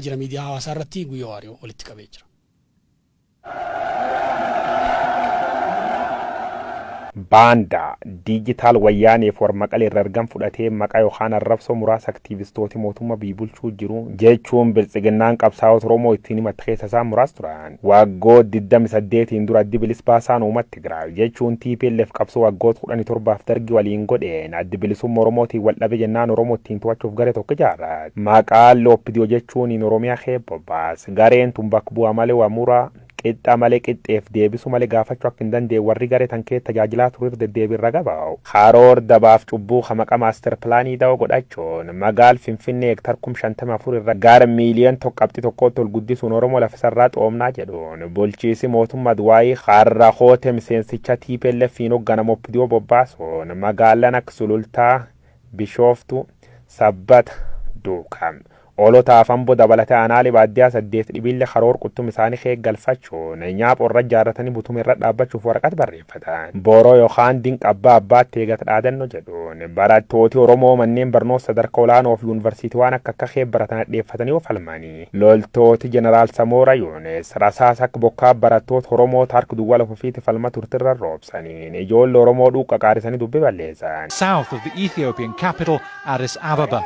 Jira miidiyaa hawaasaa irratti Guyyoo Waariyoo walitti qabee jira. Baandaa, Diijitaal Wayyaaneef war Maqalee irra ergam fudhatee maqaa yookaan arrabsoo muraasa aktiivistooti mootumma biyy bulchuu jiru jechuun Biltsiginnaan qabsaa'ota Oromoo ittiin himatte keessa isaan muraas turan. Waggoot 28n dura Addi Bilis Baasaan Uumat Tigraay jechuun tplf qabsoo waggoot 17f Dargi waliin godheen Addi Bilisumma Oromootiin wal dhabe jennaan Oromoo ittiin to'achuuf garee tokko ijaarrate. Maqaan Opdo jechuuniin Oromiyaa kee bobbaas. Gareen tun bakk bu'a male wa mura, qixxa male qixxeef deebisu male gaafachu akka hin dandeen warri gare tan kee tajaajilaa ture irra deddeebiin raga ba'u. Karoor dabaaf cubbuu ka maqa master pilaanii da'oo godhachuun magaal Finfinnee hektar 54,000 irra gara miiliyoon 1.1tti ol guddisuun Oromoo lafa isa irraa xoomnaa jedhuun bulchiisi mootumma Adwaayii har'a koote miseensicha TPLFiin hogganamu Opdo bobbaasuun magaallan akka Sulultaa, Bishooftuu, Sabbata, Duukam, Olotaaf Ambo dabalatee aanaalee baadiyyaa 8 dhibiille karoor quttum isaanii kee galfachuun nyaapho irra ijaarratanii butuma irra dhaabbachuuf waraqat barreeffatan. Boroo yookaan dinqa abbaa abbaatti eegat dhaadanno jedhuun barattooti Oromoo manneen barnoota sadarka olaanoo fi yuunivarsiitiwaan akka akka kee baratan hadheeffatanii yoo falmanii loltooti Jeneraal Samoora Yuunis rasaasa akka bokkaa barattoota Oromoo harka duwwaa lafa ofiiti falma turtirra roobsaniin ijoolle Oromoo dhuuqqa qaarisanii dubbi balleessan. South of the Ethiopian capital, Addis Ababa.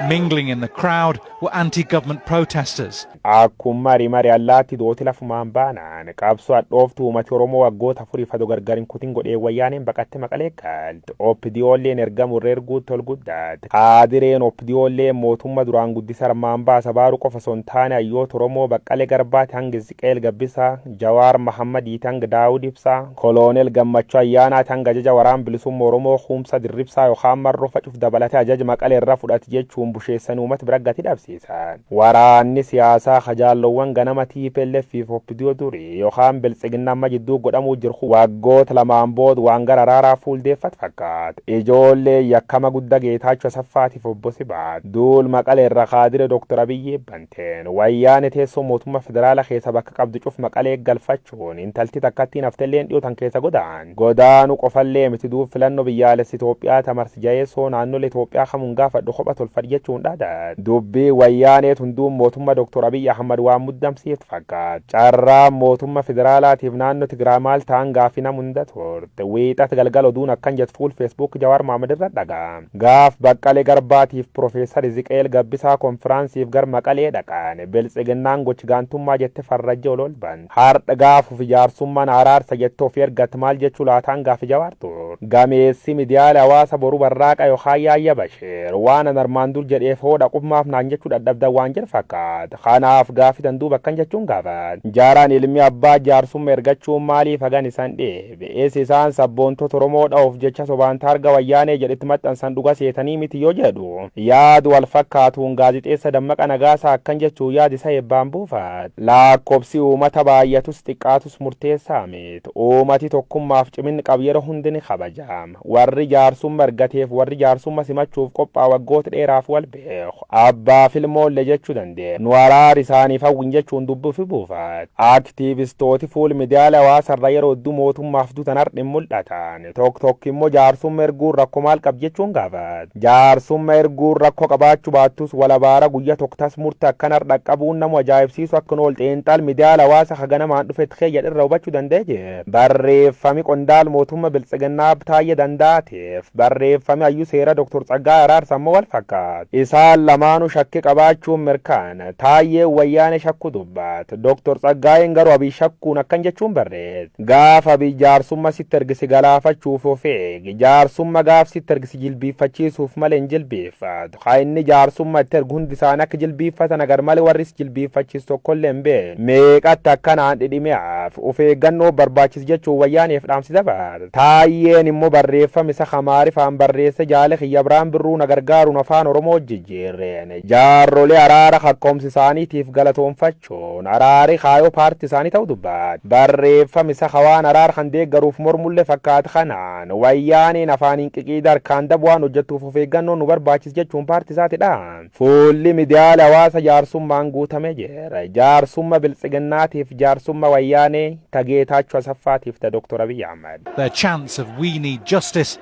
Mingling in the crowd were anti-government protesters. Akkum mari mari allaatti dooti lafumaan baanaan qabsoo hadhooftuu uumati Oromoo waggoota afuriif ado gargar hin kutin godhee Wayyaaneen baqatte Maqalee galte. OPDOlleen ergamu irra erguutti ol guddatte. Kaadireen OPDOlleen mootumma duraan guddisa armaan baasa baaru qofa osoo hin taane hayyoota Oromoo Baqqale Garbaati hanga Izziqeel Gabbisaa, Jawaar Mahammadiiti hanga Daawud Ibsaa, Koloonel Gammachuu Ayyaanaati hanga ajaja Waraan Bilisumma Oromoo Kuumsa Dirribsaa yookaan Marroo facuf dabalate ajaja Maqale irra fudhate jechuun busheessani uumat bira gati dhabsiisan. Waraanni siyaasaa ka jaallowwan ganama tplf fi opdo durii yookaan Biltsiginna amma jidduu godhamuu jiru kun waggoota lamaan booda waan gara araaraa fuuldeeffat fakkaata. Ijoolleen yakkama gudda Geetaachoo Asaffaatiif Obbo Sibaat duul Maqale irra kaadire Dr. Abiyyi banteen Wayyaane teessoo mootumma federaala keessa bakka qabdu cuf Maqalee galfachuun intalti takkattiin haftelleen dhiyoo tan keessa godaan. Godaanu qofallee miti duub filanno biyyaalessa Itoophiyaa ta mars jayeessoo naannole Itoophiyaa kamun gaafadhu kopha tolfadh jechuun dhaadat. Dubbiin Wayyaanee tun duub mootumma Dr. Abiy Ahmad waan muddamsiift fakkaat. Carraan mootumma federaalaatiif naanno Tigraay maal ta'an gaafii nam hunda turte. Wiixat galgal oduun akkan jett fuul Facebook Jawaar Mohammed irra dhaga'am. Gaaf Baqqale Garbaatiif Pirofeesar Hiziqeel Gabbisaa konfiraansiif gar Maqalee dhaqan, Biltsiginnaan goch gaantummaa jette farrajje olol bante. Hardha gaaf ufi jaarsummaan araarsa jette ofi ergatt maal jechuu laataan gaafi Jawaar tur. Gameessi midiyaale hawaasa Boru Barraaqa yookaan Yaayya Basheer waan an armaan dur jedheef hoo dhaquf maaf naan jechuu dhadhabdan waan jedh fakkaat. Kanaaf gaafi tan duuba akkan jechuun gaafat. Jaaraan ilmi abbaa jaarsumma ergachuun maaliif hagan isan dhibe? Is isaan sabboontota Oromoo dha'uuf jecha sobaan taarga Wayyaanee jedhu itti maxxansan dhuga seetanii miti yoo jedhu yaad wal fakkaatuun gaazixeessa Dammaqa Nagaasaa akkan jechuun yaad isa eebbaan buufat. Laakkobsi uumata baay'atus xiqqaatus murteessaa mit. Uumati tokkummaaf ciminn qabu yero hund ni kabajama. Warri jaarsumma ergateef warri jaarsumma simachuuf qophaa'u waggoota dheeraaf wal beeku. Abbaaf ilmoolle jechu dandeenya. Nu araar isaaniif hawwin jechuun dubbi ufi buufat. Aktiivistooti fuul midiyaale hawaasa irra yeroo hedduu mootummaaf dutan hardh hin muldhatan. Tok tokk immo jaarsumma erguun rakko maal qab jechuun gaafat. Jaarsumma erguun rakko qabaachu baattus wal abaara guyya tokk tas murte akkan hardh dhaqqabuun namu ajaa'ibsiisu akka hin ool xiinxal midiyaale hawaasa ka ganamaan dhufet keeyya irra hubachu danda'e jira. Barreeffami qondaal mootumma Biltsiginnaa Abb Taayyee Danda'aatiif barreeffami hayyu seera Dr. Tsaggaayee Araarsa ammoo wal fakkaata. Isaan lamaanu shakki qabaachuun mirkaana. Taayyeen Wayyaane shakku dubbat. Dr. Tsaggaayeen garuu Abiy shakkuun akkan jechuun barreesse. Gaaf Abiy jaarsumma sitti erge si galaafachuuf of eegi. Jaarsumma gaaf sitti erge si jilbiiffachiisuuf malee hin jilbiiffatu. Ka inni jaarsumma itti ergu hundi isaanii akka jilbiiffatan agar malee warri is jilbiiffachiisu tokkollee hin beeknu. Meeqatti akkanaan dhidhime hafe. Of eeggannoo barbaachisa jechuun Wayyaaneef dhaamsi dabarse. Taayyeen immoo barreeffama isa Amaarifaan barreesse jaale kiyya Abrahaam Birruu na gargaaruun afaan Oromoo jijjiirreen. Jaarrolee araara kakkoomsi isaaniitiif galatoonfachuun araari kaayoo paartii isaanii ta'uu dubbate. Barreeffami isa waan araar kan deeggaruuf mormullee fakkaata kanaan Wayyaaneen afaaniin qiqiida harkaan dabu waan hojjettuuf of eeggannoon nu barbaachis jechuun paartii isaati dha. Fuulli miidiyaale hawaasa jaarsummaan guutame jira. Jaarsumma Biltsiginnaatiif jaarsumma Wayyaanee ta Geetaachoo Asaffaatiif ta Dr. Abiy Ahmad. Their chants of "We need justice"